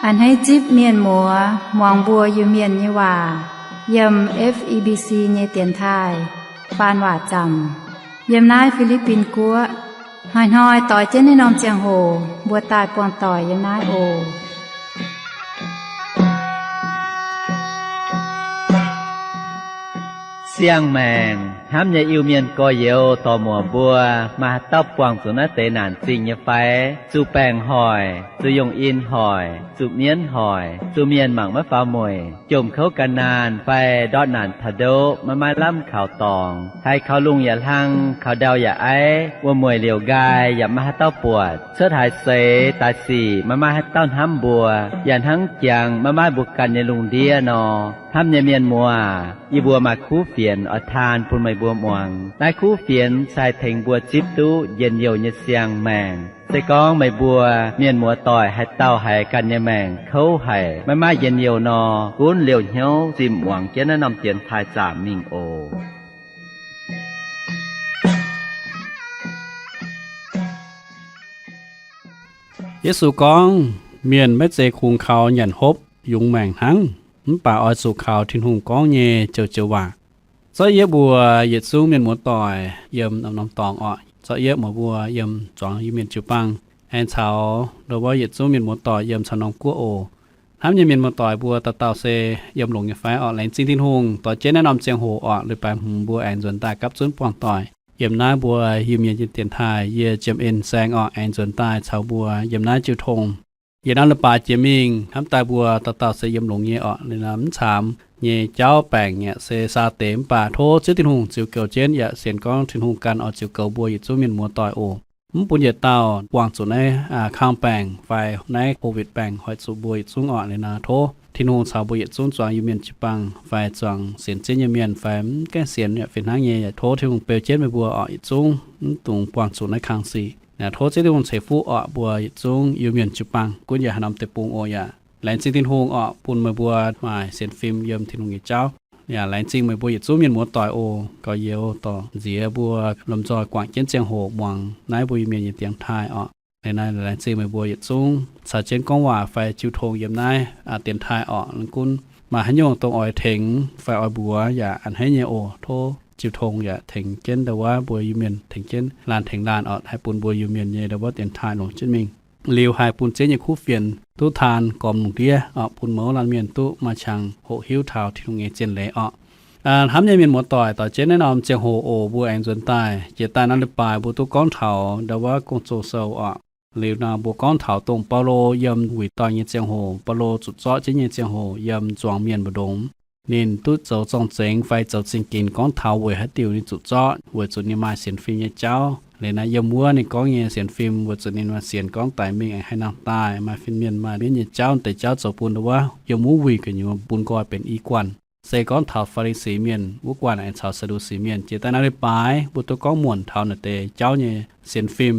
A'hneiv zipv mienh muoz muangx mbuo Iu-Mienh nyei waac yiem F E B C nyei dienx taaih faan waac zaamc yiem naaiv Fi^li^bin Guoqv. Hnoi-hnoi doix jienv naaiv norm ziangh hoc mbuo daaih buangh doic yiem naaiv oc. Siang-maengc hnamv nyei Iu-Mienh gorx-youz dorc-muoc mbuo, maaih haaix dauh buangh zuqc naaiv deix naanc zingh nyei fai? Zuqc baengc hoic, zuqc yungh in hoic, zuqc mienv hoic, zuqc mienh mangc maiv faaux mueic, jomc kouv gan naanh fai ndortv naanc taux ndoqv maiv maaih lamh kaux dorngx, haiz kaux lungh yaac hlang, kaux ndau yaac aiv, wuom-mueic liouc nqaai yaac maiv maaih haaix dauh buatc, cuotv haaix seix daaih sic maiv maaih haaix dauh hnamv mbuo, yaac hnangv jangx maiv maaih mbuo ganh nyei lungh ndiev nor. Hnamv nyei mienh muoz, yie mbuo maaih kuv fienx oix taan bun meih mbuo muangx. Naaiv kuv fienx se haih tengx mbuo zipv duqv njien-youh nyei siang-maengc. Se gorngv meih mbuo mienh muoz-doic haaix dauh haiz ganh nyei maengc kouv haic, maiv maaih njien-youh nor, gunv liouh hnyouv zimh muangx jienv naaiv norm dienx taaih zaamc mingh oc. Yesu gorngv, mienh maiv zeiz kungx kaux nyanc hopv yungz maengc hnangv, mv baac oix zuqc kaux Tin-Hungh gorngv nyei joux-joux waac. Zorqv yietv mbuox yietc zungv mienh muoz-doic yiem norm-norm dorngx oc. Zorqv yietv mbuox mbuo yiem zuangx Iu-Mienh jiu-baang, aengx caux ndo wuov yietc zungv mienh muoz-doic yiem caux norm guoqv oc. Hnamv nyei mienh muoz-doic mbuo dauh dauh se yiem longx nyei fai orqc? Laengz zingh Tin-Hungh dorh jienv naaiv norm ziangh hoc orqc, leiz-baaix hmz mbuo aengx nzuonx daaih gapv zunv buangh doic yiem naaiv mbuo Iu-Mienh nyei dienx taaih. Yie Jiem En Saeng orqc, aengx nzuonx daaih caux mbuo yiem naaiv jiu tong. Yie naaiv leiz-baaix jiex mingh hnamv daaih mbuo dauh dauh se yiem longx nyei orqc. Liuz nor mv caamx nyei jauv baengc yaac se saa deix, mv baac tov Ziouv Tin-Hungh ziux goux jienv, yaac sienx gorngv Tin-Hungh ganh oix ziux goux mbuo yietc zungv mienh muoz-doic oc. Mv bun yietc dauh buangh zuqc naaiv kang baengc fai naaiv COVID baengc hoic zuqc mbuo yietc zungv orqc. Liuz nor tov Tin-Hungh caux mbuo yietc zungv zuangx Iu-Mienh jiu-baang fai zuangx sienx Ziouv nyei mienh fai mv gaengh sienx yaac fih hnangv nyei, yaac tov Tin-Hungh beu jienv meih mbuo orqc, yietc zungv mv dungx buangh zuqc naaiv kang sic. Tov Ziouv Tin-Hungh ceix fuqv orqc mbuo yietc zungv Iu-Mienh jiu-baang gunv yaac haaix norm deic-bung oc. Yaac laengz zingh Tin-Hungh orqc bun meih mbuo maaih sienx fim yiem Tin-Hungh nyei jauv. Yaac laengz zingh meih mbuo yietc zungv mienh muoz-doic oc, gorx-youz dorc nziex mbuo lomh nzoih guangc jienv ziangh hoc muangx naaiv mbuo Iu-Mienh nyei dienx taaih orqc. Liuz nor laengz zingh meih mbuo yietc zungv caux jienv gorngv waac fai jiu tong yiem naaiv dienx taaih orqc. Gunv maaih haaix nyungc dongh oix tengx fai oix mbuox yaac a'hneiv nyei oc. Tov jiu tong yaac tengx jienv ndau wuov mbuo Iu-Mienh, tengx jienv laanh tengx laanh orqc, haih bun mbuo Iu-Mienh nyei ndau wuov dienx taaih longc jienv mingh. Liuz haih bun Ziouv nyei kuv fienx duqv taan gormx lungh ndiev orqc, bun mouz laanh mienh duqv maaih qangx hoqc hiuv taux Tin-Hungh nyei zien leiz orqc. Hnamv nyei mienh muoz-doic, dorh jienv naaiv norm ziangh hoc oc, mbuo aengx nzuonx daaih. Jiex daaih naaiv leiz-baaix mbuo duqv gorngv taux ndau wuov gong-zoh sou orqc. Liuz nor mbuo gorngv taux dongh Baulo yiem wuic doic nyei ziangh hoc, Baulo zuqc zorqv jienv nyei ziangh hoc yiem zuangx mienh mbu'ndongx, ninh duqv zoux zorng-zengx fai zoux zingh ginx gorngv taux weic haaix diuc ninh zuqc zorqv, weic zuqc ninh maaih sienx fim nyei jauv. Liuz naaiv yiem wuov ninh gorngv nyei sienx fim weic zuqc ninh maaih sienx gorngv daic mingh aengx haih nangh daaih, maaih fin-mienh maaih mienv nyei jauv, deix jauv zoux bun ndau wuov yiem wuov wuic gu'nyuoz bun nqoi benx i guanh. Se gorngv taux Faa^li^si Mienh wuov guanh aengx caux Saa^ndu^si Mienh. Jiex daaih naaiv leiz-baaix mbuo duqv gorngv muonc taux naaic deix jauv nyei sienx fim.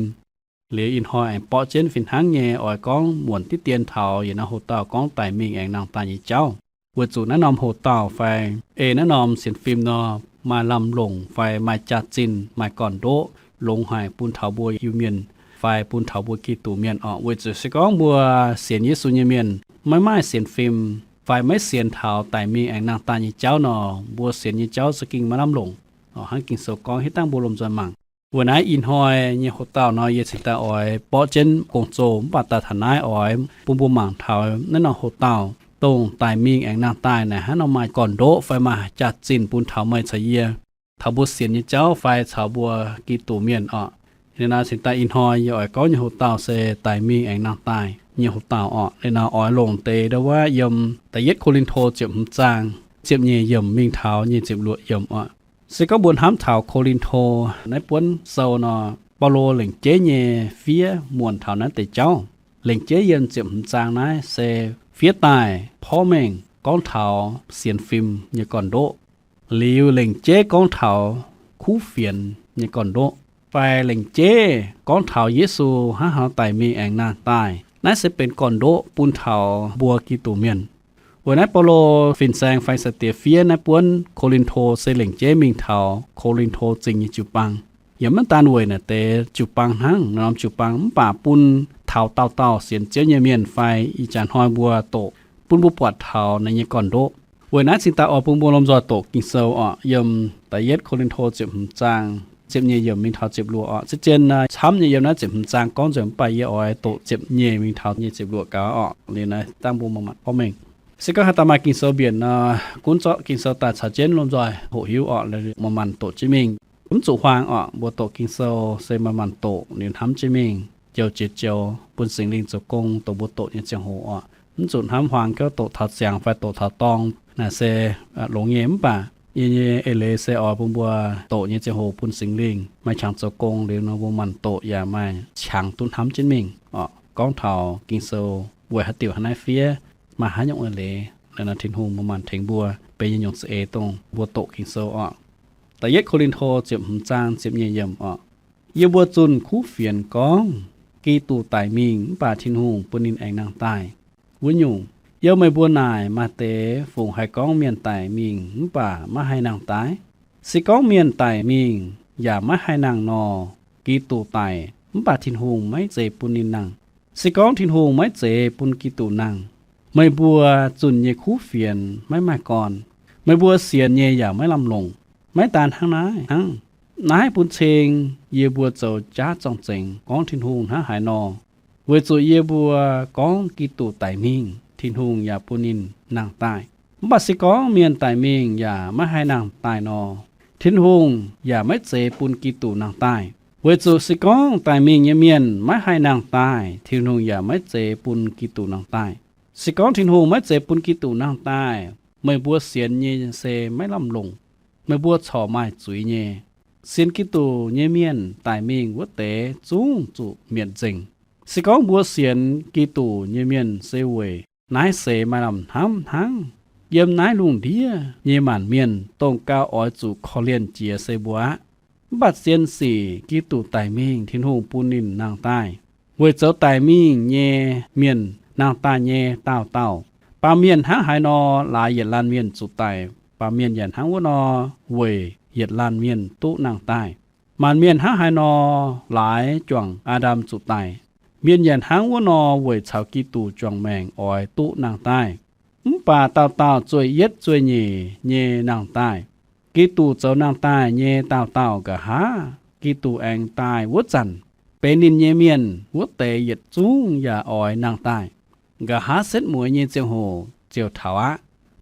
Liuz ih hnoi aengx borqv jienv fih hnangv nyei oix gorngv muonc diqv dien taux yietc norm hoc-dauh gorngv daic mingh aengx nangh daaih nyei jauv. Weic zuqc naaiv norm hoc-dauh fai ei naaiv norm sienx fim nor maaih lamh longc fai maaih jaax-zinh, maaih gorn-ndoqv longx haic bun taux mbuo Iu-Mienh fai bun taux mbuo Giduc Mienh orqc. Weic zuqc se gorngv mbuo sienx Yesu nyei mienh maiv maaih sienx fim fai maiv sienx taux daic mingh aengx nangh daaih nyei jauv nor, mbuo sienx nyei jauv za'gengh maiv lamh longc. Hnangv Ging-Sou gorngv, hiuv dangh mbuo lomh nzoih mangc. Weic naaiv ih hnoi nyei hoc-dauh nor yie cingx daaih oix borqv jienv gong-zoh, mv baac daaih taux naaiv oix bun mbuo mangc taux naaiv norm hoc-dauh dongh daic mingh aengx nangh daaih naaic hnangv nor maaih gorn-ndoqv fai maaih jaax-zinh bun taux meih caux yie, taux mbuo sienx nyei jauv fai caux mbuo Giduc Mienh orqc. Liuz naaiv cingx daaih ih hnoi yie oix gorngv nyei hoc-dauh se daic mingh aengx nangh daaih nyei hoc-dauh orqc. Liuz naaiv oix longc deix ndau wuov yiem da'yietv Ko^lin^to ziepc hmz zaang ziepc nyeic yiemc mingh taux nyic ziepc luoqc yiemc orqc. Se gorngv mbuo hnamv taux Ko^lin^to naaiv buonv sou nor, Baulo lengc jeiv nyei fiev muonc taux naaiv deix jauv. Lengc jeiv yiem ziepc hmz zaang naaiv se fiev daaih porv mengh gorngv taux sienx fim nyei gorn-ndoqv. Liuz lengc jeiv gorngv taux kuv fienx nyei gorn-ndoqv, fai lengc jeiv gorngv taux Yesu hnangv haaix nor daic mingh aengx nangh daaih. Naaiv se benx gorn-ndoqv bun taux mbuo Giduc Mienh. Weic naaiv Baulo fin-saeng fai sai-diex fiev naaiv buonv Ko^lin^to se lengc jeiv mingh taux Ko^lin^to Zingh nyei jiu-baang. Yaac maiv daan weic naaic deix jiu-baang hnangv, norm jiu-baang mv baac bun taux dauh dauh sienx Ziouv nyei mienh fai ih jaax hnoi mbuo doqc, bun mbuo buatc taux naaiv nyei gorn-ndoqv. Weic naaiv cingx daaih oix bun mbuo lomh nzoih doqc Ging-Sou orqc, yiem da'yietv Ko^lin^to ziepc hmz zaang ziepc nyeic yiemc mingh taux ziepc luoqc orqc. Ziex zien camv nyei yiem naaiv ziepc hmz zaang gorngv nzengc, mv baac yie oix doqc ziepc nyeic mingh taux nyei ziepc luoqc gaax orqc. Liuz naaiv dangh mbuo manc-manc porv mengh. Se gorngv haaix dauh maaih Ging-Sou mbienc nor, gunv zorqv Ging-Sou daaih caux jienv lomh nzoih hoqc hiuv orqc, manc-manc doqc jienv mingh. Mv zuqc huaang orqc, mbuo doqc Ging-Sou se manc-manc doqc liuz hnamv jienv mingh, joux jiex joux bun Singx Lingh zoux gong dongh mbuo doqc nyei ziangh hoc orqc. Mv zuqc hnamv huaang gouv doqc taux ziangx fai doqc taux dorng. Naaiv se longx nyei, mv baac yie nyei eix leiz se oix bun mbuo doqc nyei ziangh hoc bun Singx Lingh maaih qangx zoux gong liuz nor, mbuo manc doqc yaac maaih qangx duqv hnamv jienv mingh orqc. Gorngv taux Ging-Sou weic haaix diuc hnangv naaiv fiev, maaih haaix nyungc eix leiz, naaiv Tin-Hungh manc-manc tengx mbuo benx nyei nyungc za'eix dongh mbuo doqc Ging-Sou orqc. Da'yietv Ko^lin^to ziepc hmz zaang ziepc nyeic yiemc orqc. Yie mbuo zunh kuv fienx gorngv, Giduc daic mingh mv baac Tin-Hungh bun ninh aengx nangh daaih. Wuov nyungc, yiem meih mbuo naaic maaih deix fungc haih gorngv mienh daic mingh mv baac maiv haih nangh daaih? Se gorngv mienh daic mingh yaac maiv haih nangh nor, Giduc daic mv baac Tin-Hungh maiv zeiz bun ninh nangh. Se gorngv Tin-Hungh maiv zeiz bun Giduc nangh, meih mbuo zunh nyei kuv fienx maiv maaih gorn. Meih mbuo sienx nyei yaac maiv lamh longc. Maiv daan hnangv naaiv hnangv, naaiv bun cing yie mbuo zoux jaav zorng-zengx gorngv Tin-Hungh hnangv haaix nor. Weic zuqc yie mbuo gorngv Giduc daic mingh, Tin-Hungh yaac bun ninh nangh daaih. Mv baac se gorngv mienh daic mingh yaac maiv haih nangh daaih nor, Tin-Hungh yaac maiv zeiz bun Giduc nangh daaih. Weic zuqc se gorngv daic mingh nyei mienh maiv haih nangh daaih, Tin-Hungh yaac maiv zeiz bun Giduc nangh daaih. Se gorngv Tin-Hungh maiv zeiz bun Giduc nangh daaih, meih mbuo sienx nyei se maiv lamh longc. Meih mbuo corc maaih zuiz nyei. Sienx Giduc nyei mienh daic mingh wuov deix zungv zuqc mietc nzengc. Se gorngv mbuo sienx Giduc nyei mienh se weic naaiv seix maaih lamh hnamv hnangv, yiem naaiv lungh ndiev nyei maanc mienh dongh gauh oix zuqc korv-lienh jiex se mbuo aqv. Mv baac zien sic Giduc daic mingh, Tin-Hungh bun ninh nangh daaih, weic zoux daic mingh nyei mienh nangh daaih nyei dauh dauh. Baamh mienh hnangv haaix nor laaix yietc laanh mienh zuqc daic, baamh mienh yaac hnangv wuov nor weic yietc laanh mienh duqv nangh daaih. Maanc mienh hnangv haaix nor laaix juangc Aa^ndam zuqc daic, mienh yaac hnangv wuov nor weic caux Giduc juangc maengc oix duqv nangh daaih. Mv baac dauh dauh zueih yietv zueih nyeic nyei nangh daaih. Giduc zoux nangh daaih nyei dauh dauh nqa'haav Giduc aengx daaih wuov zanc, benx ninh nyei mienh wuov deix yietc zungv yaac oix nangh daaih. Nqa'haav setv mueiz nyei ziangh hoc ziouc taux aqv.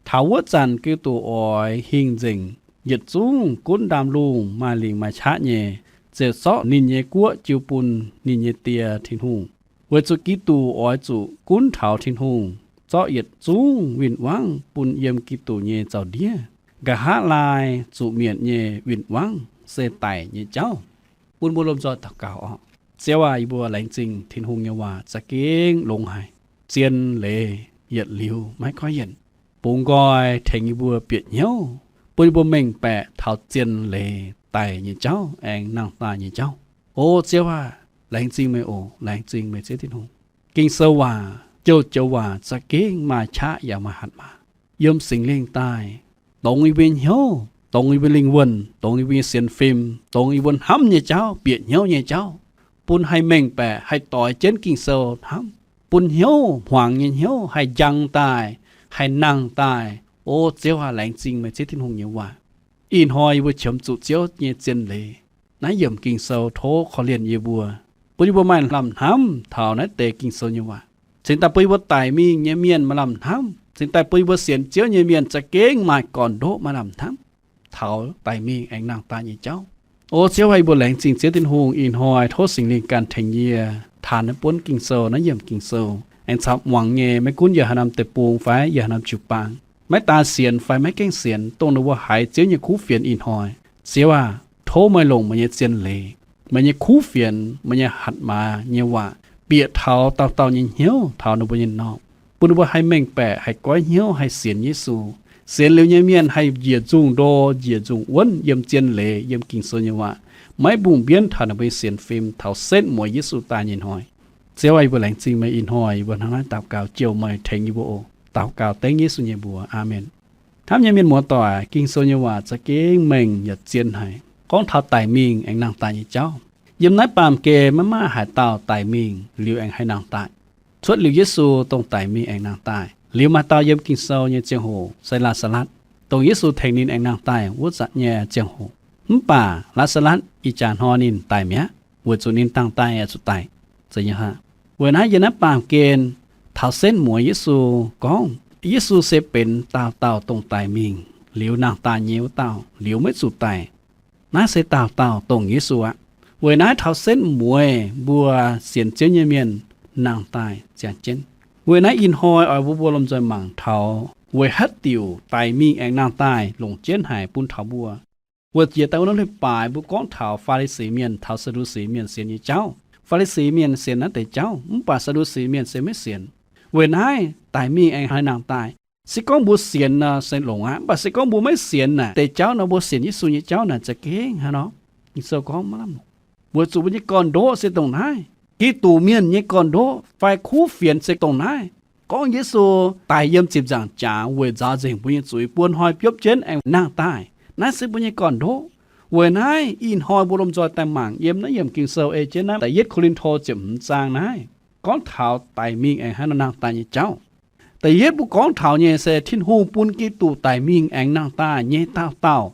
Taux wuov zanc Giduc oix hingh nzengc yietc zungv gunv ndaamv-lungh maaih lingc maaih qaqv nyei, ziouc zorqv ninh nyei guoqv jiu bun ninh nyei Die, Tin-Hungh. Weic zuqc Giduc oix zuqc gunv taux Tin-Hungh, zorqv yietc zungv win-wangv bun yiem Giduc nyei zaux-ndiev. Nqa'haav laai zuqc mietc nyei win-wangv se daic nyei jauv. Bun mbuo lomh nzoih daux gaux orqc. Ziouv aac, yie mbuo laengz zingh Tin-Hungh nyei waac za'gengh longx haic. Zien leiz yietc liuz maiv goiv yienc, bungx nqoi tengx yie mbuo bieqc hnyouv, bun yie mbuo mengh baeqc taux zien leiz daic nyei jauv aengx nangh daaih nyei jauv. O Ziouv aac, laengz zingh meih oc. Laengz zingh meih Ziouv Tin-Hungh. Ging-Sou waac, joux-joux waac za'gengh maaih qaqv yaac maaih hatc maaz. Yiem Singx Lingh daaih dongz yie mbuo nyei hnyouv, dongz yie mbuo lingh wuonh, dongz yie mbuo nyei sienx fim, dongz yie mbuo hnamv nyei jauv, bieqc hnyouv nyei jauv, bun haih mengh baeqc, haih doix jienv Ging-Sou hnamv, bun hnyouv, hmuangx nyei hnyouv haih njang daaih, haih nangh daaih. O Ziouv aac, laengz zingh meih Ziouv Tin-Hungh nyei waac. Ih hnoi yie mbuo qiemx zuqc Ziouv nyei zien leiz. Naaiv yiemc Ging-Sou tov korv-lienh yie mbuo, bun yie mbuo maaih lamh hnamv taux naaiv deix Ging-Sou nyei waac. Cingx daaih bun yie mbuo daic mingh nyei mienh maaih lamh hnamv. Cingx daaih bun yie mbuo sienx Ziouv nyei mienh za'gengh maaih gorn-ndoqv maaih lamh hnamv taux daic mingh aengx nangh daaih nyei jauv. O Ziouv aac, yie mbuo laengz zingh Ziouv Tin-Hungh. Ih hnoi tov Singx Lingh ganh tengx yie taanx naaiv buonv Ging-Sou, naaiv yiemc Ging-Sou, aengx caux muangx nyei, maiv gunv yiem haaix norm deic-bung fai yiem haaix norm jiu-baang, maiv daan sienx fai maiv gaengh sienx, dongh ninh mbuo haiz Ziouv nyei kuv fienx ih hnoi, Ziouv aac, tov meih longc meih nyei zien leiz, meih nyei kuv fienx, meih nyei hatc maaz nyei waac bieqc taux dauh dauh nyei hnyouv, taux ninh mbuo nyei norm, bun ninh mbuo haih mengh baeqc, haih goiv hnyouv, haih sienx Yesu. Sienx liuz nyei mienh haih njiec nzungh ndo, njiec nzungh wuonv yiem zien leiz, yiem Ging-Sou nyei waac, maiv mbungh mbienv taux ninh mbuo nyei sienx fim taux setv mueiz Yesu daaih nyei hnoi. Ziouv aac, yie mbuo laengz zingh meih. Ih hnoi yie mbuo hnangv naaiv daux gaux jouh meih tengx yie mbuo oc. Daux gaux dengv Yesu nyei mbuox. Aamen. Hnamv nyei mienh muoz-doic, Ging-Sou nyei waac za'gengh mengh yaac zien haic. gorngv taux daic mingh aengx nangh daaih nyei jauv. Yiem naaiv baamh gen maiv maaih haaix dauh daic mingh liuz aengx haih nangh daaih, cuotv liuz Yesu dongh daic mingh aengx nangh daaih. Liuz maaih dauh yiem Ging-Sou nyei ziangh hoc se Laa^saa^latv, dongh Yesu tengx ninh aengx nangh daaih wuov zanc nyei ziangh hoc. Mv baac Laa^saa^latv ih jaax hnoi ninh daic mi'aqv, weic zuqc ninh dangh daaih yaac zuqc daic. Weic naaiv yiem naaiv baamh gen taux setv mueiz Yesu gorngv, Yesu se benx daauh dauh dongh daic mingh liuz nangh daaih nyei wuov dauh, liuz maiv zuqc daic. Naaiv se daauh dauh dongh Yesu aqv. Weic naaiv taux setv mueiz mbuo sienx Ziouv nyei mienh nangh daaih ziangh jienv. Weic naaiv ih hnoi oix mbuo mbuo lomh nzoih mangc taux weic haaix diuc daic mingh aengx nangh daaih longc jienv haic bun taux mbuo. Weic jiex daaih wuov norm leiz-baaix mbuo gorngv taux Faa^li^si Mienh taux Saa^ndu^si Mienh sienx nyei jauv. Faa^li^si Mienh sienx naaiv deix jauv, mv baac Saa^ndu^si Mienh se maiv sienx. Weic naaiv daic mingh aengx haih nangh daaih, se gorngv mbuo sienx nor se longx aqv. Mv baac se gorngv mbuo maiv sienx naaic deix jauv nor, mbuo sienx Yesu nyei jauv naaic za'gengh hnangv nor. Ging-Sou gorngv maiv lamh longc, weic zuqc mbuo nyei gorn-ndoqv se dongh naaiv. Giduc mienh nyei gorn-ndoqv fai kuv fienx se dongh naaiv. Gorngv Yesu daic yiem ziepc nzaangc jaax weic nzaaux nzengc mbuo nyei zuiz, buo hnoi biopv jienv aengx nangh daaih. Naaiv se mbuo nyei gorn-ndoqv. Weic naaiv ih hnoi mbuo lomh nzoih daaih mangc yiem naaiv yiemc Ging-Sou ei jienv naaiv da'yietv Ko^lin^to ziepc hmz zaang naaiv, gorngv taux daic mingh aengx haih nangh daaih nyei jauv. Da'yietv mbuo gorngv taux nyei se Tin-Hungh bun Giduc daic mingh aengx nangh daaih nyei daauh dauh.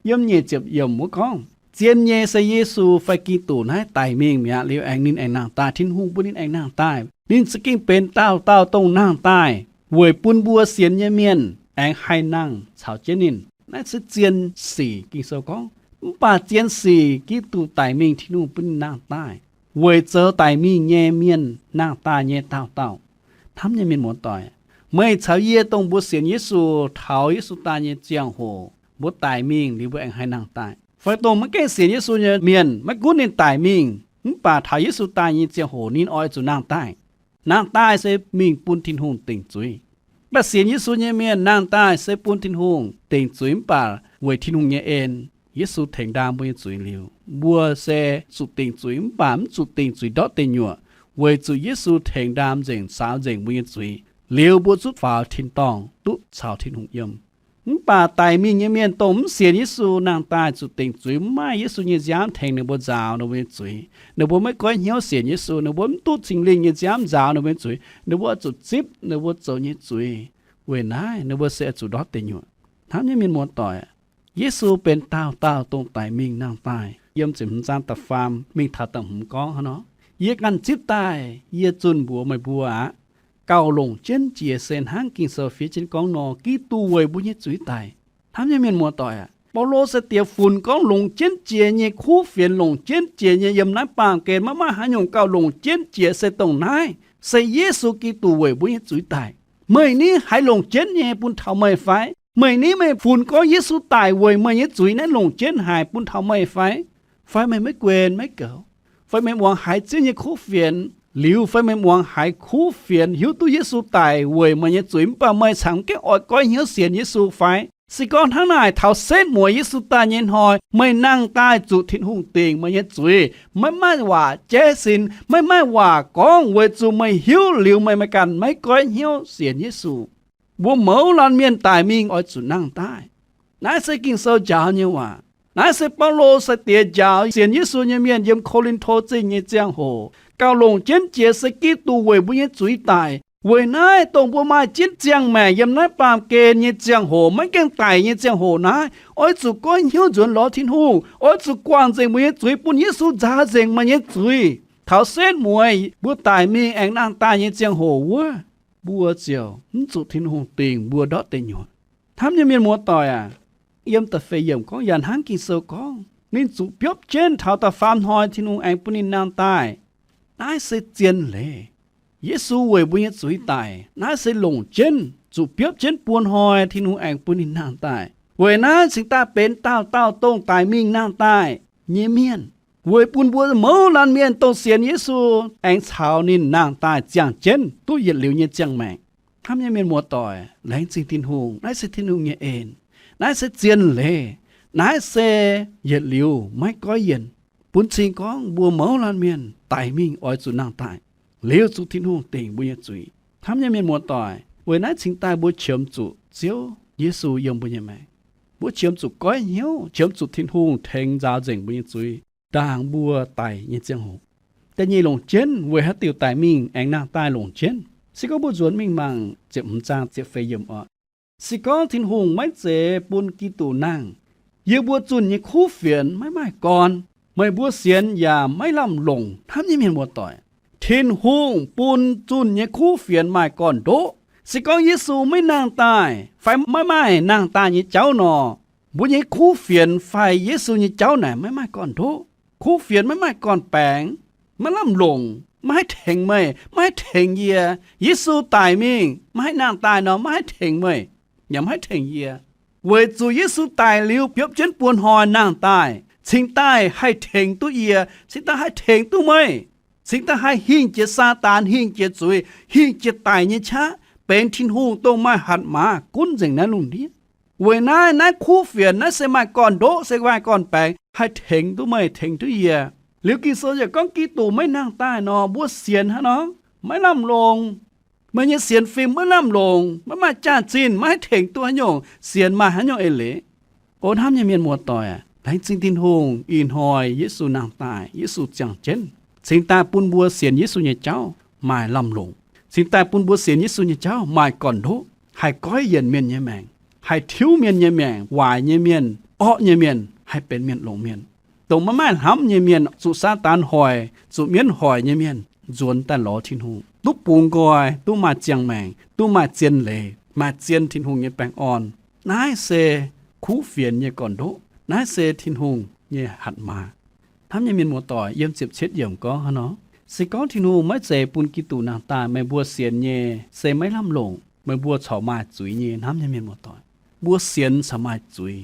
Yiem nyeic ziepc yiemc wuov gorngv, zien nyei se Yesu fai Giduc naaiv daic mingh mi'aqv liuz aengx ninh aengx nangh daaih. Tin-Hungh bun ninh aengx nangh daaih. Ninh za'gengh benx daauh dauh dongh nangh daaih weic bun mbuo sienx nyei mienh aengx haih nangh caux jienv ninh. Naaiv se zien sic, Ging-Sou gorngv. Mv baac zien sic Giduc daic mingh Tin-Hungh bun ninh nangh daaih weic zoux daic mingh nyei mienh nangh daaih nyei daauh dauh. Hnamv nyei mienh muoz-doic, meih caux yie dongh mbuo sienx Yesu taux Yesu daaih nyei ziangh hoc, mbuo daic mingh liuz mbuo aengx haih nangh daaih. Fai dongh maiv gaengh sienx Yesu nyei mienh, maiv gunv ninh daic mingh, mv baac taux Yesu daaih nyei ziangh hoc ninh oix zuqc nangh daaih. Nangh daaih se mingh bun Tin-Hungh dingc zuiz. Mv baac sienx Yesu nyei mienh nangh daaih se bun Tin-Hungh dingc zuiz mv baac weic Tin-Hungh nyei en, Yesu tengx ndaam mbuo nyei zuiz liuz, mbuo se zuqc dingc zuiz mv baac mv zuqc dingc zuiz ndortv deic nyuoqc, weic zuqc Yesu tengx ndaam nzengc, saaux nzengc mbuo nyei zuiz, liuz mbuo zungv faaux tin-dorngh duqv caux Tin-Hungh yiem. Mv baac daic mingh nyei mienh dongh mv sienx Yesu nangh daaih zuqc dingc zuiz, mv maaih Yesu nyei nziaamv tengx ninh mbuo nzaaux ninh mbuo nyei zuiz. Ninh mbuo maiv goiv hnyouv sienx Yesu, ninh mbuo mv duqv Singx Lingh nyei nziaamv nzaaux ninh mbuo nyei zuiz. Ninh mbuo zuqc zipv ninh mbuo zoux nyei zuiz. Weic naaiv ninh mbuo se zuqc ndortv deic nyuoqc. Hnamv nyei mienh muoz-doic, Yesu benx daauh dauh dongh daic mingh nangh daaih. Yiem ziepc hmz zaang da'faam mingh taux da'hmz gorngv hnangv nor, Yie ganh zipv daaih, yie zunh mbuox meih mbuo aqv. Gauh longc jienv jiex se hnangv Ging-Sou fiev jienv gorngv nor, Giduc weic mbuo nyei zuiz daic. Hnamv nyei mienh muoz-doic aac, Baulo sai-diex funx gorngv longc jienv jiex nyei kuv fienx, longc jienv jiex nyei yiem naaiv baamh gen maiv maaih haaix nyungc gauh longc jienv jiex se dongh naaiv, se Yesu Giduc weic mbuo nyei zuiz daic. Meih ni haiz longc jienv nyei bun taux meih fai? Meih ni meih funx gorngv Yesu daic weic meih nyei zuiz naaiv longc jienv haic bun taux meih fai? Fai meih maiv guen maiv goux? Fai meih muangx haiz Ziouv nyei kuv fienx liuz, fai meih muangx haiz kuv fienx hiuv duqv Yesu daic weic meih nyei zuiz mv baac meih cangx mv gaengh oix goiv hnyouv sienx Yesu fai? Se gorngv hnangv naaic, taux setv mueiz Yesu daaih nyei hnoi, meih nangh daaih zuqc Tin-Hungh dingc meih nyei zuiz, maiv maaih waac jaiv sin, maiv maaih waac gorngv, weic zuqc meih hiuv liuz meih, meih ganh maiv goiv hnyouv sienx Yesu. Mbuo mouz laanh mienh daic mingh oix zuqc nangh daaih. Naaiv se Ging-Sou njaaux nyei waac. Naaiv se Baulo sai-diex njaaux sienx Yesu nyei mienh yiem Ko^lin^to Zingh nyei ziangh hoc, gauh longc jienv jiex se Giduc weic mbuo nyei zuiz daic. Weic naaiv, dongh mbuo maaih jienv ziangh maengc yiem naaiv baamh gen nyei ziangh hoc, maiv gaengh daic nyei ziangh hoc naaiv, oix zuqc goiv hnyouv nzuonx lorz Tin-Hungh, oix zuqc guangc nzengc mbuo nyei zuiz, bun Yesu nzaaux nzengc meih nyei zuiz. Taux setv mueiz mbuo daic mingh aengx nangh daaih nyei ziangh hoc wuov, mbuo ziouc mv zuqc Tin-Hungh dingc mbuo ndortv deic nyuoqc. Hnamv nyei mienh muoz-doic aac, yiem da'feix yiemc gorngv, yaac hnangv Ging-Sou gorngv, ninh zuqc biopv jienv taux da'faam hnoi Tin-Hungh aengx bun ninh nangh daaih. Naaiv se zien leiz. Yesu weic mbuo nyei zuiz daic, naaiv se longc jienv zuqc biopv jienv buo hnoi Tin-Hungh aengx bun ninh nangh daaih. Weic naaiv cingx daaih benx daauh dauh dongh daic mingh nangh daaih nyei mienh, weic bun mbuo mouz laanh mienh dongh sienx Yesu aengx caux ninh nangh daaih ziangh jienv duqv yietc liuz nyei ziangh maengc. Hnamv nyei mienh muoz-doic, laengz zingh Tin-Hungh, naaiv se Tin-Hungh nyei en. Naaiv se zien leiz. Naaiv se yietc liuz maiv goiv yienh. Bun cing gorngv mbuo mouz laanh mienh daic mingh oix zuqc nangh daaih, liuz zuqc Tin-Hungh dingc mbuo nyei zuiz. Hnamv nyei mienh muoz-doic, weic naaiv cingx daaih mbuo qiemx zuqc Ziouv Yesu yiem mbuo nyei maengc. Mbuo qiemx zuqc goiv hnyouv, qiemx zuqc Tin-Hungh tengx nzaaux nzengc mbuo nyei zuiz, ndaangc mbuo daic nyei ziangh hoc. Da'nyeic longc jienv weic haaix diuc daic mingh aengx nangh daaih longc jienv. Se gorngv mbuo nzuonx mingh mangc ziepc hmz zaang ziepc feix yiemc oc. Se gorngv Tin-Hungh maiv zeiz bun Giduc nangh, yie mbuo zunh nyei kuv fienx maiv maaih gorn. Meih mbuo sienx yaac maiv lamh longc. Hnamv nyei mienh muoz-doic, Tin-Hungh bun zunh nyei kuv fienx maaih gorn-ndoqv. Se gorngv Yesu maiv nangh daaih fai maiv maaih nangh daaih nyei jauv nor, mbuo nyei kuv fienx fai Yesu nyei jauv naaic maiv maaih gorn-ndoqv. Kuv fienx maiv maaih gorn-baengx, maiv lamh longc, maiv haih tengx meih, maiv haih tengx yie. Yesu daic mingh maiv haih nangh daaih nor, maiv haih tengx meih, yaac maiv haih tengx yie. Weic zuqc Yesu daic liuz biopv jienv buo hnoi nangh daaih, cingx daaih haih tengx duqv yie, cingx daaih haih tengx duqv meih, cingx daaih haih hingh jiex Saadaan, hingh jiex zuiz, hingh jiex daic nyei qaqv, benx Tin-Hungh dongh maaih hatc maaz gunv nzengc naaiv lungh ndiev. Weic naaiv, naaiv kuv fienx naaiv se maaih gorn-ndoqv, se maaih gorn-baengx haih tengx duqv meih, tengx duqv yie. Liuz Ging-Sou yaac gorngv Giduc maiv nangh daaih nor, mbuo sienx hnangv nor maiv lamh longc. Meih nyei sienx fim maiv lamh longc, maiv maaih jaax-zinh, maiv haih tengx duqv haaix nyungc, sienx maaih haaix nyungc eix leiz? O hnamv nyei mienh muoz-doic, laengz zingh Tin-Hungh, ih hnoi Yesu nangh daaih, Yesu ziangh jienv, cingx daaih bun mbuo sienx Yesu nyei jauv maaih lamh longc, cingx daaih bun mbuo sienx Yesu nyei jauv maaih gorn-ndoqv, haih goiv yienc mienh nyei maengc, haih tiuv mienh nyei maengc, waaic nyei mienh, orqv nyei mienh haih benx mienh longc mienh. Dongh maiv maaih hnamv nyei mienh, zuqc Saadaan hoic, zuqc mienv hoic nyei mienh nzuonx daaih lorz Tin-Hungh, duqv bungx nqoi, duqv maaih ziangh maengc, duqv maaih zien leiz, maaih zien Tin-Hungh nyei baengh orn. Naaiv se kuv fienx nyei gorn-ndoqv. Naaiv se Tin-Hungh nyei hatc maaz. Hnamv nyei mienh muoz-doic, yiem ziepc cietv yiemc gorngv hnangv nor, se gorngv Tin-Hungh maiv zeiz bun Giduc nangh daaih, meih mbuo sienx nyei se maiv lamh longc, meih mbuo corc maaih zuiz nyei. Hnamv nyei mienh muoz-doic, mbuo sienx corc maaih zuiz.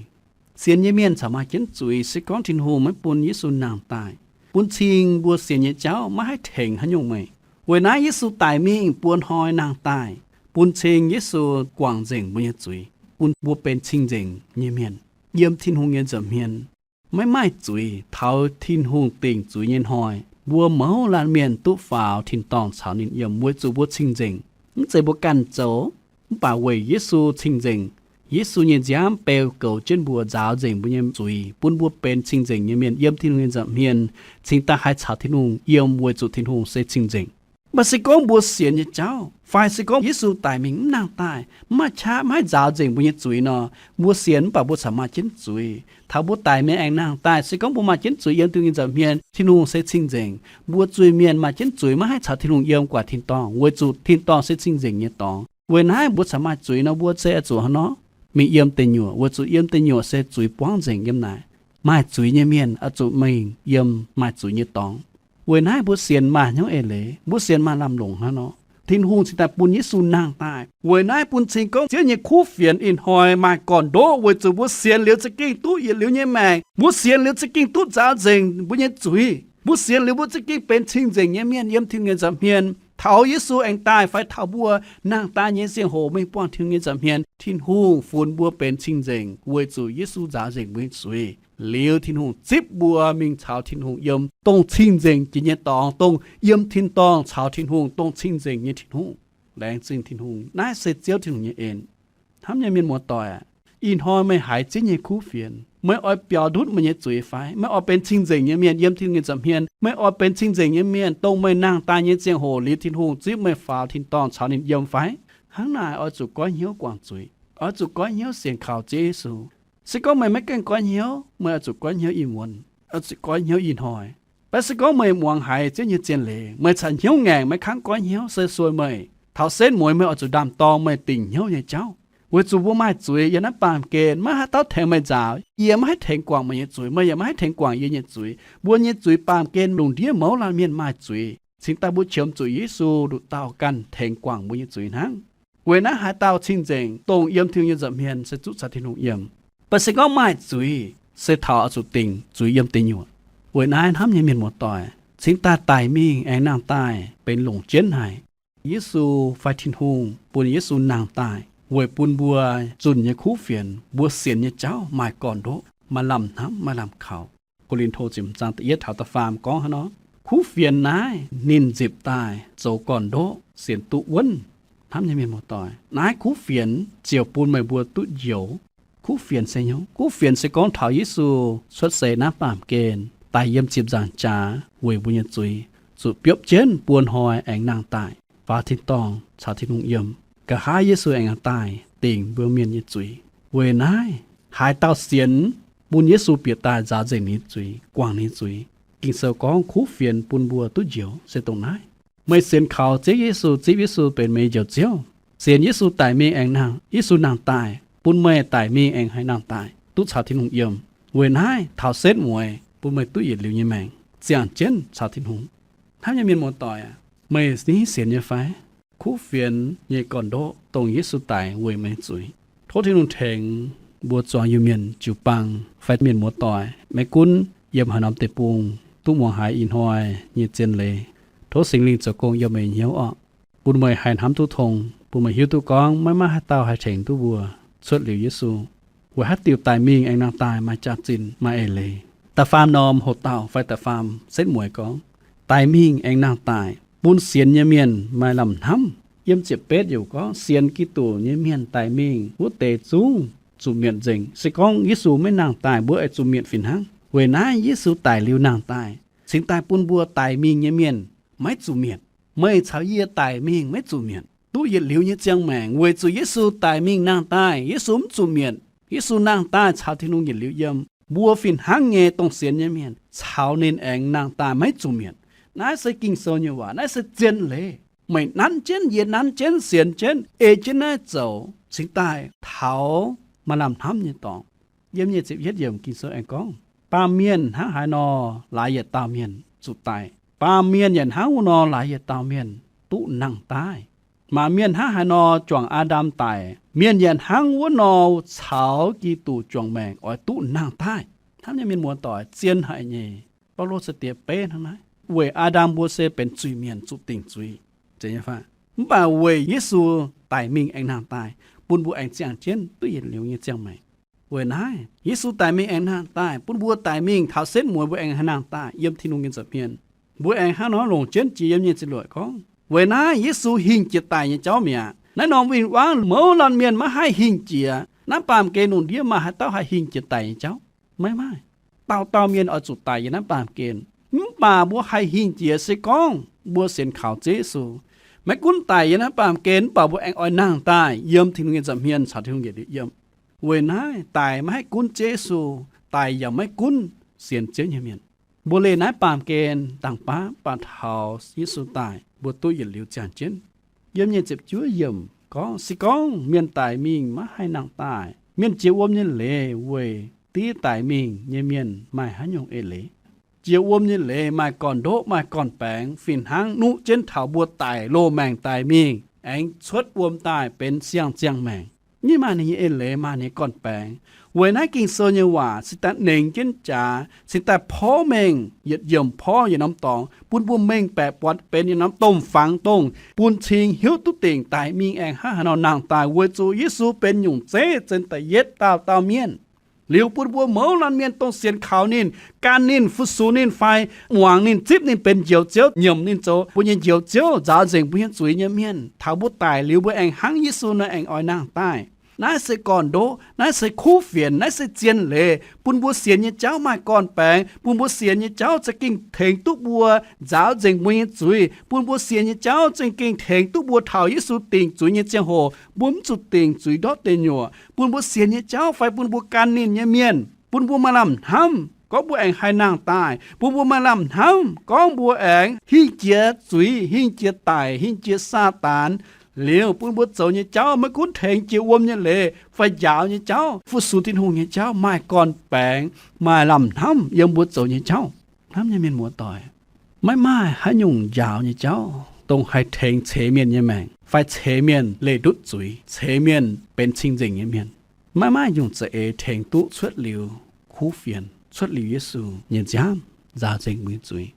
Sienx nyei mienh corc maaih jienv zuiz. Se gorngv Tin-Hungh maiv bun Yesu nangh daaih, bun cing mbuo sienx nyei jauv maiv haih tengx haaix nyungc meih. Weic naaiv Yesu daic mingh buo hnoi nangh daaih, bun cing Yesu guangc nzengc mbuo nyei zuiz, bun mbuo benx cing-nzengc nyei mienh yiem Tin-Hungh nyei nza'hmien, maiv maaih zuiz. Taux Tin-Hungh dingc zuiz nyei hnoi, mbuo mouz laanh mienh duqv faaux tin-dorngh caux ninh yiem, weic zuqc mbuo cing-nzengc. Mv zeiz mbuo ganh zoux, mv baac weic Yesu cing-nzengc. Yesu nyei nziaamv beu goux jienv mbuo, nzaaux nzengc mbuo nyei zuiz, bun mbuo benx cing-nzengc nyei mienh yiem Tin-Hungh nyei nza'hmien, cingx daaih haih caux Tin-Hungh yiem, weic zuqc Tin-Hungh se cing-nzengc. Mv baac se gorngv mbuo sienx nyei jauv, fai se gorngv Yesu daic mingh mv nangh daaih, mv maaih qaqv, maiv haih nzaaux nzengc mbuo nyei zuiz nor, mbuo sienx mv baac mbuo corc maaih jienv zuiz. Taux mbuo daic mingh aengx nangh daaih, se gorngv mbuo maaih jienv zuiz yiem Tin-Hungh nyei nza'hmien, Tin-Hungh se cing-nzengc. Mbuo zuiz-mienh maaih jienv zuiz maiv haih caux Tin-Hungh yiem guangc tin-dorngh, weic zuqc tin-dorngh se cing-nzengc nyei dorngx. Weic naaiv mbuo corc maaih zuiz nor, mbuo se oix zuqc hnangv nor, mingh yiem deic nyuoqc, weic zuqc yiem deic nyuoqc se zuiz buangv nzengc yiem naaic. Maaih zuiz nyei mienh oix zuqc mingh yiem maaih zuiz nyei dorngx. Weic naaiv mbuo sienx maaih hnyouv eix leiz, mbuo sienx maaih lamh longc hnangv nor, Tin-Hungh cingx daaih bun Yesu nangh daaih. Weic naaiv bun cing gorngv Ziouv nyei kuv fienx ih hnoi maaih gorn-ndoqv weic zuqc mbuo sienx liuz za'gengh duqv yietc liuz nyei maengc. Mbuo sienx liuz za'gengh duqv nzaaux nzengc mbuo nyei zuiz. Mbuo sienx liuz mbuo za'gengh benx cing-nzengc nyei mienh yiem Tin-Hungh nyei nza'hmien. Taux Yesu aengx daaih fai taux mbuo nangh daaih nyei ziangh hoc mingh buangh Tin-Hungh nyei nza'hmien, Tin-Hungh funx mbuo benx cing-nzengc weic zuqc Yesu nzaaux nzengc mbuo nyei zuiz. Liuz Tin-Hungh zipv mbuo mingh caux Tin-Hungh yiem, dongh cing-nzengc jiex nyei dorngx, dongh yiem tin-dorngh caux Tin-Hungh, dongh cing-nzengc nyei Tin-Hungh. Laengz zingh Tin-Hungh. Naaiv se Ziouv Tin-Hungh nyei en. Hnamv nyei mienh muoz-doic aac, ih hnoi meih haiz Ziouv nyei kuv fienx, meih oix biaux ndutv meih nyei zuiz fai? Meih oix benx cing-nzengc nyei mienh yiem Tin-Hungh nyei nza'hmien? Meih oix benx cing-nzengc nyei mienh, dongh meih nangh daaih nyei ziangh hoc liuz Tin-Hungh zipv meih faaux tin-dorngh caux ninh yiem fai? Hnangv naaic oix zuqc goiv hnyouv guangc zuiz. Oix zuqc goiv hnyouv sienx kaux Ziouv Yesu. Se gorngv meih maiv gaengh goiv hnyouv, meih oix zuqc goiv hnyouv ih muonz, oix zuqc goiv hnyouv ih hnoi. Mv baac se gorngv meih muangx haiz Ziouv nyei zien leiz, meih caux hnyouv ngaengc, maiv kangv goiv hnyouv, se sueih meih. Taux setv mueiz meih oix zuqc ndaam-dorng meih dingc hnyouv nyei jauv. Weic zuqc mbuo maaih zuiz yiem naaiv baamh gen, maiv haaix dauh tengx meih nzaaux. Yie maiv haih tengx guangc meih nyei zuiz, meih yaac maiv haih tengx guangc yie nyei zuiz. Mbuo nyei zuiz baamh gen lungh ndiev mouz laanh mienh maaih zuiz, cingx daaih mbuo qiemx zuqc Yesu nduqc dauh ganh tengx guangc mbuo nyei zuiz hnangv. Weic naaiv haaix dauh cing-nzengc, dongh yiem Tin-Hungh nyei nza'hmien, se zuqc caux Tin-Hungh yiem. Mv baac se gorngv maaih zuiz, se taux oix zuqc dingc zuiz yiem deic nyuoqc. Weic naaiv hnamv nyei mienh muoz-doic, cingx daaih daic mingh aengx nangh daaih benx longc jienv haic. Yesu fai Tin-Hungh bun Yesu nangh daaih weic bun mbuo zunh nyei kuv fienx, mbuo sienx nyei jauv maaih gorn-ndoqv, maaih lamh hnamv, maaih lamh kaux. Ko^lin^to ziepc hmz zaang da'yietv taux da'faam gorngv hnangv nor, kuv fienx naaiv ninh nzipc daaih zoux gorn-ndoqv sienx duqv wuonv. Hnamv nyei mienh muoz-doic, naaiv kuv fienx ziouc bun meih mbuo duqv njoux. Kuv fienx se hnyouv. Kuv fienx se gorngv taux Yesu cuotv seix naaiv baamh gen daaih yiem ziepc nzaangc jaax weic mbuo nyei zuiz, zuqc biopv jienv buo hnoi aengx nangh daaih faaux tin-dorngh caux Tin-Hungh yiem. Nqa'haav Yesu aengx daaih dingc mbuo mienh nyei zuiz. Weic naaiv haaix dauh sienx bun Yesu bieqc daaih nzaaux nzengc ninh nyei zuiz, guangc ninh nyei zuiz, Ging-Sou gorngv kuv fienx bun mbuo duqv njoux se dongh naaiv. Meih sienx kaux Ziouv Yesu, zipv Yesu benx meih nyei Njoux Ziouv, sienx Yesu daic mingh aengx nangh, Yesu nangh daaih bun meih daic mingh aengx haih nangh daaih duqv caux Tin-Hungh yiem. Weic naaiv taux setv mueiz bun meih duqv yietc liuz nyei maengc, ziangh jienv caux Tin-Hungh. Hnamv nyei mienh muoz-doic aac, meih sienx nyei fai? Kuv fienx nyei gorn-ndoqv dongh Yesu daic weic meih zuiz. Tov Tin-Hungh tengx mbuo zuangx Iu-Mienh jiu-baang fai mienh muoz-doic, maiv gunv yiem haaix norm deic-bung, duqv muangx haiz ih hnoi nyei zien leiz. Tov Singx Lingh zoux gong yiem meih hnyouv orqc, bun meih haih hnamv duqv tong, bun meih hiuv duqv gorngv maiv maaih haaix dauh haih tengx duqv mbuo cuotv liuz Yesu. Weic haaix diuc daic mingh aengx nangh daaih maaih jaax-zinh, maaih eix leiz. Da'faam norm hoc-dauh fai da'faam setv mueiz gorngv, daic mingh aengx nangh daaih bun sienx nyei mienh maaih lamh hnamv. Yiem ziepc betv youc gorngv, sienx Giduc nyei mienh daic mingh wuov deix zungv zuqc mietc nzengc. Se gorngv Yesu maiv nangh daaih, mbuo oix zuqc mietc fih hnangv. Weic naaiv Yesu daic liuz nangh daaih cingx daaih bun mbuo daic mingh nyei mienh maiv zuqc mietc. Meih caux yie daic mingh maiv zuqc mietc, duqv yietc liuz nyei ziangh maengc weic zuqc Yesu daic mingh nangh daaih. Yesu mv zuqc mietc. Yesu nangh daaih caux Tin-Hungh yietc liuz yiem. Mbuo fih hnangv nyei dongh sienx nyei mienh caux ninh aengx nangh daaih maiv zuqc mietc. Naaiv se Ging-Sou nyei waac. Naaiv se zien leiz. Meih nanv jienv, yie nanv jienv, sienx jienv, ei jienv naaiv zoux cingx daaih taux maaih lamh hnamv nyei dorngx. Yiem nyic ziepc yietv yiemc Ging-Sou aengx gorngv, baamh mienh hnangv haaix nor laaix yietc dauh mienh zuqc daic, baamh mienh yaac hnangv wuov nor laaix yietc dauh mienh duqv nangh daaih. Maac mienh hnangv haaix nor juangc Aa^ndam daic, mienh yaac hnangv wuov nor caux Giduc juangc maengc oix duqv nangh daaih. Hnamv nyei mienh muoz-doic, zien haic nyei. Baulo se diex beiv hnangv naaiv. Weic Aa^ndam mbuo se benx zuiz-mienh zuqc dingc zuiz, mv baac weic Yesu daic mingh aengx nangh daaih, bun mbuo aengx ziangh jienv duqv yietc liuz nyei ziangh maengc. Weic naaiv Yesu daic mingh aengx nangh daaih bun mbuo daic mingh taux setv mueiz mbuo aengx haih nangh daaih yiem Tin-Hungh nyei nza'hmien. Mbuo aengx hnangv nor longc jienv jiex yiem nyei ziluoqc gorngv, weic naaiv Yesu hingh jiex daic nyei jauv mi'aqv. Naaiv norm win-wangv mouz laanh mienh maiv haih hingh jiex. Naaiv baamh gen lungh ndiev maaih haaix dauh haih hingh jiex daic nyei jauv? Maiv maaih. Dauh dauh mienh oix zuqc daic yiem naaiv baamh gen. Mv baac mbuo haih hingh jiex se gorngv mbuo sienx kaux Ziouv Yesu. Maiv gunv daic yiem naaiv baamh gen mv baac mbuo aengx oix nangh daaih yiem Tin-Hungh nyei nza'hmien caux Tin-Hungh yietc liuz yiem. Weic naaiv daic maiv haih gunv Ziouv Yesu, daic yaac maiv gunv sienx Ziouv nyei mienh. Mbuo leih naaiv baamh gen dangh baav baac taux Yesu daic mbuo duqv yietc liuz ziangh jienv. Yiem nyic ziepc juov yiemc gorngv, se gorngv mienh daic mingh maiv haih nangh daaih, mienh jiex wuom nyei leiz weic div daic mingh nyei mienh maaih haaix nyungc eix leiz? Jiex wuom nyei leiz maaih gorn-ndoqv maaih gorn-baengx fih hnangv nuqv jienv taux mbuo daic loz-maengc daic mingh aengx cuotv wuom daaih benx siang-ziangh maengc. Ninh maaih ninh nyei eix leiz, maaih ninh nyei gorn-baengx. Weic naaiv Ging-Sou nyei waac cingx daaih nengx jienv jaax, cingx daaih porv mengh yietc yiemc porv yietc norm dorngx bun mbuo mengh baeqc buatc benx yietc norm domh fangx dongh bun cing hiuv duqv dingc daic mingh aengx hnangv haaix nor nangh daaih weic zuqc Yesu benx nyungc zeiv zen da'yietv dauh dauh mienh. Liuz bun mbuo mouz laanh mienh dongh sienx kaux ninh, gan ninh, fu-sux ninh fai muangx ninh, zipv ninh benx Njoux Ziouv, nyiemc ninh zoux mbuo nyei Njoux Ziouv, nzaaux nzengc mbuo nyei zuiz nyei mienh, taux mbuo daic liuz mbuo aengx hnangv Yesu nor aengx oix nangh daaih. Naaiv se gorn-ndoqv, naaiv se kuv fienx, naaiv se zien leiz bun mbuo sienx nyei jauv maaih gorn-baengx, bun mbuo sienx nyei jauv za'gengh tengx duqv mbuo nzaaux nzengc mbuo nyei zuiz, bun mbuo sienx nyei jauv za'gengh tengx duqv mbuo taux Yesu dingc zuiz nyei ziangh hoc mbuo mv zuqc dingc zuiz ndortv deic nyuoqc, bun mbuo sienx nyei jauv fai bun mbuo gan ninh nyei mienh, bun mbuo maaih lamh hnamv gorngv mbuo aengx haih nangh daaih, bun mbuo maaih lamh hnamv gorngv mbuo aengx hingh jiex zuiz, hingh jiex daic, hingh jiex Saadaan. Liuz bun mbuo zoux nyei jauv maiv gunv tengx jiex wuom nyei leiz fai njaaux nyei jauv, fu-sux Tin-Hungh nyei jauv maaih gorn-baengx, maaih lamh hnamv yiem mbuo zoux nyei jauv. Hnamv nyei mienh muoz-doic, maiv maaih haaix nyungc njaaux nyei jauv dongh haih tengx ceix mienh nyei maengc fai ceix mienh leih ndutv zuiz, ceix mienh benx cing-nzengc nyei mienh. Maiv maaih nyungc za'eix tengx duqv cuotv liuz kuv fienx, cuotv liuz Yesu nyei nziaamv nzaaux nzengc mbuo nyei zuiz.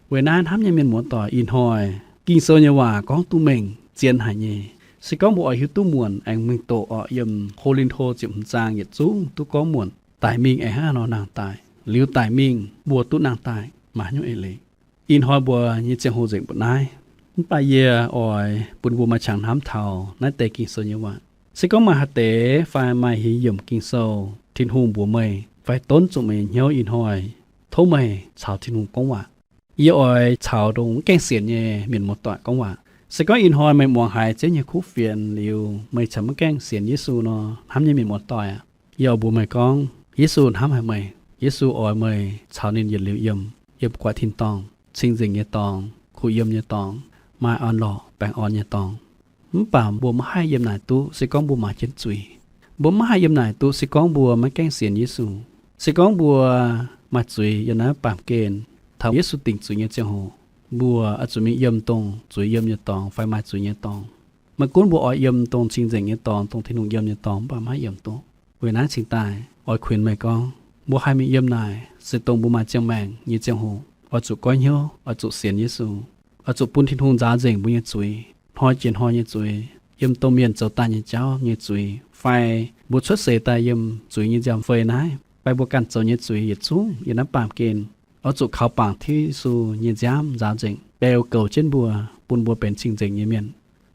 Weic naaiv hnamv nyei mienh muoz-doic, ih hnoi Ging-Sou nyei waac gorngv duqv mengh zien haic nyei. Se gorngv mbuo oix hiuv duqv muonc aengx mingh doqc orqc, yiem Ko^lin^to ziepc hmz zaang yietc zungv duqv gorngv muonc daic mingh aengx hnangv haaix nor nangh daaih, liuz daic mingh mbuo duqv nangh daaih maaih haaix nyungc eix leiz. Ih hnoi mbuo nyei ziangh hoc nzengc mbuoqc naaiv, mv baac yie oix bun mbuo maaih qangx hnamv taux naaiv deix Ging-Sou nyei waac. Se gorngv maaih haaix deix fai maaih haaix yiemc Ging-Sou, Tin-Hungh mbuox meih fai donv zuqc meih nyei hnyouv ih hnoi, tov meih caux Tin-Hungh gorngv waac. Yie oix caux dongh maiv gaengh sienx nyei mienh muoz-doic gorngv waac. Se gorngv ih hnoi meih muangx haiz Ziouv nyei kuv fienx liuz meih corc maiv gaengh sienx Yesu nor, hnamv nyei mienh muoz-doic aah, yie oix mbuox meih gorngv, Yesu hnamv haic meih. Yesu oix meih caux ninh yietc liuz yiem, yiem guaix tin-dorngh, cing-nzengc nyei dorngx, kuh yiem nyei dorngx, maaih orn-lorqc baengh orn nyei dorngx. Mv baac mbuo maiv haih yiem naaic duqv se gorngv mbuo maaih jienv zuiz. Mbuo maiv haih yiem naaic duqv se gorngv mbuo maiv gaengh sienx Yesu. Se gorngv mbuo maaih zuiz yiem naaiv baamh gen, taux Yesu dingc zuiz nyei ziangh hoc, mbuo oix zuqc mingh yiem dongh zuiz yiem nyei dorngx fai maaih zuiz nyei dorngx. Maiv gunv mbuo oix yiem dongh cing-nzengc nyei dorngx, dongh Tin-Hungh yiem nyei dorngx, mv baac maiv haih yiem duqv. Weic naaiv cingx daaih oix kuinx meih gorngv, mbuo haih mingh yiem naaic se dongh mbuo maaih ziangh maengc nyei ziangh hoc oix zuqc goiv hnyouv, oix zuqc sienx Yesu, oix zuqc bun Tin-Hungh nzaaux nzengc mbuo nyei zuiz, hnoi jiex hnoi nyei zuiz, yiem domh mienh zoux daaih nyei jauv nyei zuiz, fai mbuo cuotv seix daaih yiem zuiz nyei nziaamv-fei naaiv, fai mbuo ganh zoux nyei zuiz yietc zungv yiem naaiv baamh gen, oix zuqc kaux bangc Yesu nyei nziaamv nzaaux nzengc, beu goux jienv mbuo, bun mbuo benx cing-nzengc nyei mienh.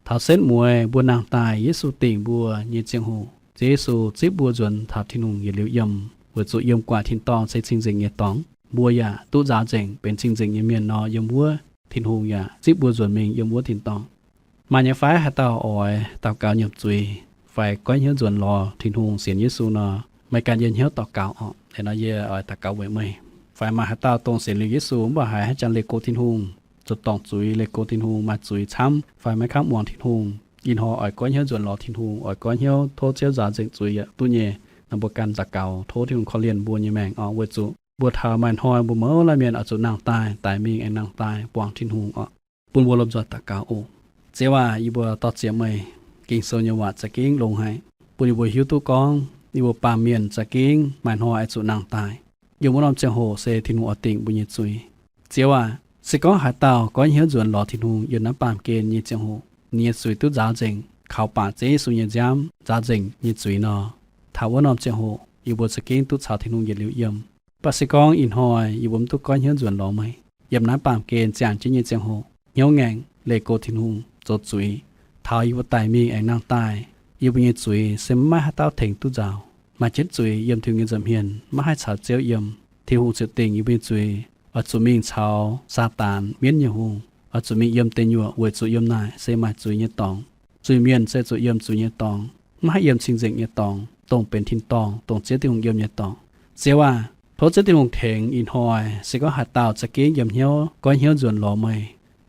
Taux setv mueiz mbuo nangh daaih Yesu dingc mbuo nyei ziangh hoc, Ziouv Yesu zipv mbuo nzuonx taux Tin-Hungh yietc liuz yiem, weic zuqc yiem guaaic tin-dorngh se cing-nzengc nyei dorngx. Mbuo yaac duqv nzaaux nzengc benx cing-nzengc nyei mienh nor, yiem wuov Tin-Hungh yaac zipv mbuo nzuonx mingh yiem wuov tin-dorngh. Maaih nyei fai haaix dauh oix daux gaux nyiemc zuiz fai goiv hnyouv nzuonx lorz Tin-Hungh sienx Yesu nor, meih ganh yiem hnyouv daux gaux orqc. Ih nor yie oix daux gaux weic meih. Fai maaih haaix dauh dongh sienx liuz Yesu mv baac haiz haaix jangx leih go Tin-Hungh, zuqc dorngc zuiz leih go Tin-Hungh, maaih zuiz camv fai maiv kamv muangx Tin-Hungh, ih hnoi oix goiv hnyouv nzuonx lorz Tin-Hungh, oix goiv hnyouv tov Ziouv nzaaux nzengc zuiz yaac duqv nyei. Nor mbuo ganh daux gaux tov Tin-Hungh korv-lienh mbuo nyei maengc orqc, weic zuqc mbuo taux maaih hnoi mbuo mouz laanh mienh oix zuqc nangh daaih, daic mingh aengx nangh daaih buangh Tin-Hungh orqc. Bun mbuo lomh nzoih daux gaux oc. Ziouv aac, yie mbuo dor-ziec meih, Ging-Sou nyei waac za'gengh longx haic, bun yie mbuo hiuv duqv gorngv yie mbuo baamh mienh za'gengh maaih hnoi oix zuqc nangh daaih. Yiem wuov norm ziangh hoc se Tin-Hungh oix dingc mbuo nyei zuiz. Ziouv aac, se gorngv haaix dauh goiv hnyouv nzuonx lorz Tin-Hungh yiem naaiv baamh gen nyei ziangh hoc, ninh nyei zuiz duqv nzaaux nzengc, kaux bangc Ziouv Yesu nyei nziaamv nzaaux nzengc nyei zuiz nor, taux wuov norm ziangh hoc yie mbuo za'gengh duqv caux Tin-Hungh yietc liuz yiem. Mv baac se gorngv ih hnoi yie mbuo mv duqv goiv hnyouv nzuonx lorz meih, yiem naaiv baamh gen ziangh jienv nyei ziangh hoc, hnyouv ngaengc leih go Tin-Hungh zoux zuiz, taux yie mbuo daic mingh aengx nangh daaih, yie mbuo nyei zuiz se maiv maaih haaix dauh tengx duqv nzaaux. Maaih jienv zuiz yiem Tin-Hungh nyei nza'hmien maiv haih caux Ziouv yiem. Tin-Hungh ziouc dingc yie mbuo nyei zuiz oix zuqc mingh caux Saadaan, mienv nyei hungh, oix zuqc mingh yiem deic nyuoqc weic zuqc yiem naaic se maaih zuiz nyei dorngx. Zuiz-mienh se zuqc yiem zuiz nyei dorngx, maiv haih yiem cing-nzengc nyei dorngx, dongh benx tin-dorngh, dongh Ziouv Tin-Hungh yiem nyei dorngx. Ziouv aac, tov Ziouv Tin-Hungh tengx ih hnoi se gorngv haaix dauh za'gengh yiem hnyouv goiv hnyouv nzuonx lorz meih.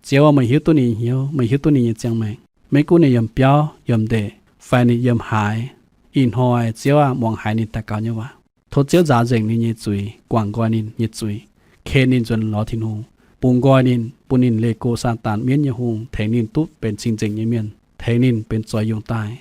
Ziouv aac, meih hiuv duqv ninh nyei hnyouv, meih hiuv duqv ninh nyei ziangh maengc. Maiv gunv ninh yiem biauv, yiem ndeic, fai ninh yiem haaix, ih hnoi Ziouv aac, muangx haiz ninh daux gaux nyei waac. Tov Ziouv nzaaux nzengc ninh nyei zuiz, guangc nqoi ninh nyei zuiz, ken ninh nzuonx lorz Tin-Hungh, bungx nqoi ninh, bun ninh leih go Saadaan, mienv nyei hungh, tengx ninh duqv benx cing-nzengc nyei mienh, tengx ninh benx zoix yungh daaih.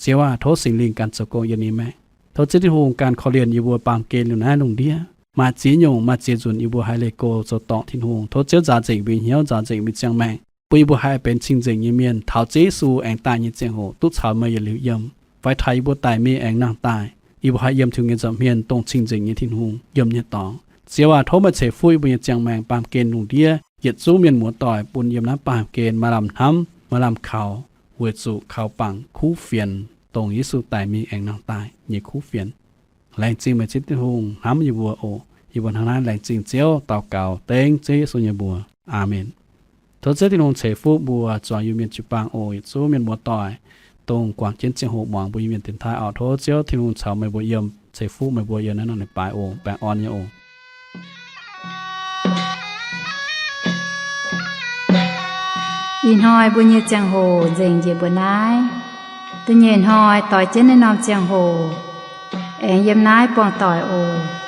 Ziouv aac, tov Singx Lingh ganh zoux gong yiem ninh maengc. Tov Ziouv Tin-Hungh ganh korv-lienh yie mbuo baamh gen liuz naaiv lungh ndiev. Maaih ziex nyungc, maaih ziex nzunc yie mbuo haih leih go zoux dorngc Tin-Hungh. Tov Ziouv nzaaux nzengc mbuo nyei hnyouv, nzaaux nzengc mbuo nyei ziangh maengc, bun yie mbuo haih benx cing-nzengc nyei mienh, taux Ziouv Yesu aengx daaih nyei ziangh hoc duqv caux meih yietc liuz yiem, fai taux yie mbuo daic mingh aengx nangh daaih, yie mbuo haih yiem Tin-Hungh nyei nza'hmien, dongh cing-nzengc nyei Tin-Hungh, yiem nyei dorngx. Ziouv aac, tov meih ceix fuqv yie mbuo nyei ziangh maengc baamh gen lungh ndiev yietc zungv mienh muoz-doic, bun yiem naaiv baamh gen maaih lamh hnamv, maaih lamh kaux, weic zuqc kaux bangc kuv fienx, dongh Yesu daic mingh aengx nangh daaih nyei kuv fienx. Laengz zingh meih Ziouv Tin-Hungh hnamv yie mbuo oc. Yie mbuo hnangv naaiv laengz zingh Ziouv, daux gaux dengv Ziouv Yesu nyei mbuox. Aamen. Tov Ziouv Tin-Hungh ceix fuqv mbuo zuangx Iu-Mienh jiu-baang oc. Yietc zungv mienh muoz-doic, dongh guangc jienv ziangh hoc muangx mbuo Iu-Mienh dienx taaih oc. Tov Ziouv Tin-Hungh caux meih mbuo yiem, ceix fuqv meih mbuo yiem naaiv norm leiz-baaix oc. Baengh orn nyei oc. Ih hnoi mbuo nyei ziangh hoc nzengc njiec mbuo naaiv. Da'nyeic hnoi doix jienv naaiv norm ziangh hoc aengx yiem naaiv buangh doic oc.